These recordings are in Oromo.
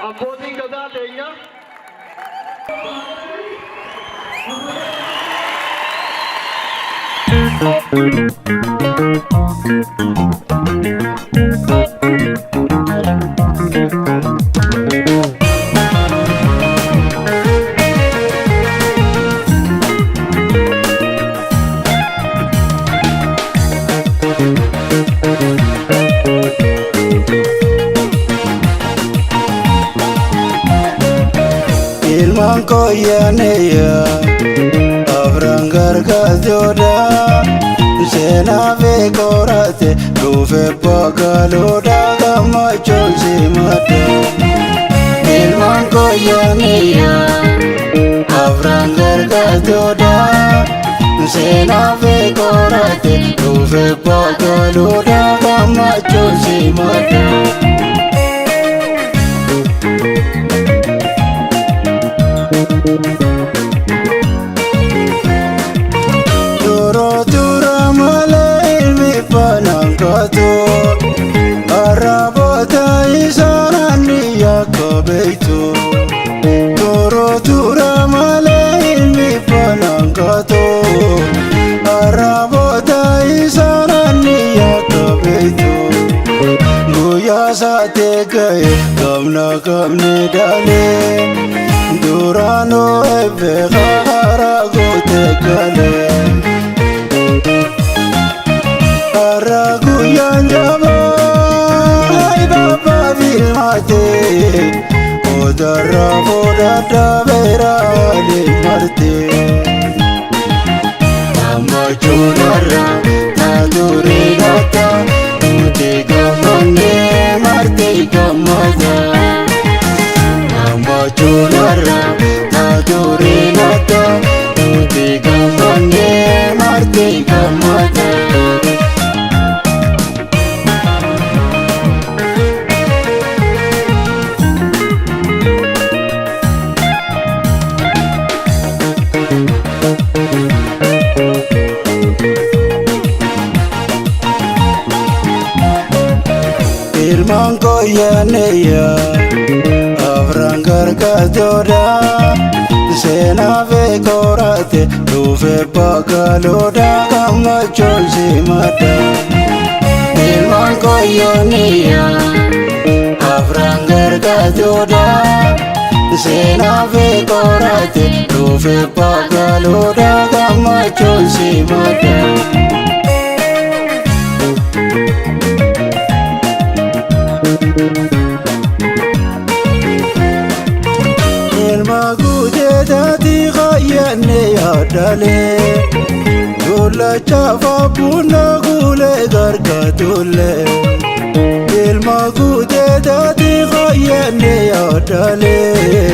Abbootiin gadaa teenya. Ilmaan koyyaneya afran gargaartoodha seenaa fi qorate dhufe bagaloodha gammachuun simadha. Ilmaan koyyaneya afran gargaartoodha seenaa fi qorate dhufe bagaloodha gammachuun simadha. Yeroo tura malee ilmi faanaan kaatu arraboota isaan ni yakka beektu. Yeroo tura malee ilmi faanaan kaatu arraboota isaan ni yakka beektu. Guyyaa saatee ga'e gamna gamni dalee duraanuu eebbee karaa gootee galee. Har'a guyyaan jabaa babbaa filmaatee odarra fudhadhaa beeraalee martee. Gammachuun har'a taaturee laata nuti gammannee martee gammada. Gammachuun har'a taaturee laata nuti gammannee martee gammada. Ilmaan koyyaneya afran gargaartoodha seenaa fi qorate dhufe bagaloodha gammachuun simadha. Ilmaan koyyaneya afran gargaartoodha seenaa fi qorate dhufe bagaloodha gammachuun simadha. Ilma guuteetaati qayyanne yaadalee dullacha faabuna guulee gargaatulle. Ilma guuteetaati qayyanne yaadalee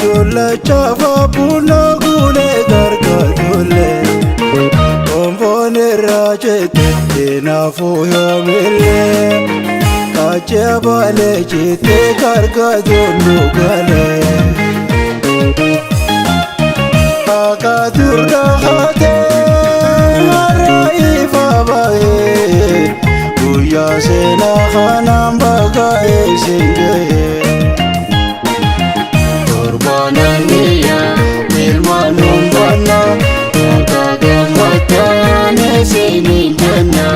dullacha faabuna guulee gargaatulle. Komboon irraa jette kinaafuu yoomillee kaachee balee jette gargaatuun galee. Akaturra haatee har'a ifa ba'ee guyyaa seenaa kanaan bakka isin ga'e. Torbaananiya ilmaan humbanna bakka gammataan isiniin jenna.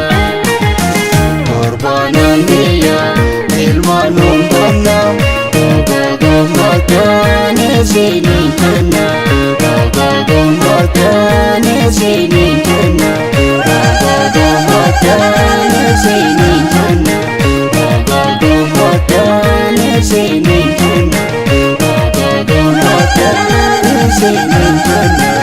Torbaananiya ilmaan humbanna bakka gammataan isiniin jenna. Bakka gammataan isiniin jenna. Bakka gammataan isiniin jenna. Bakka gammataan isiniin jenna. Bakka gammataan isiniin jenna.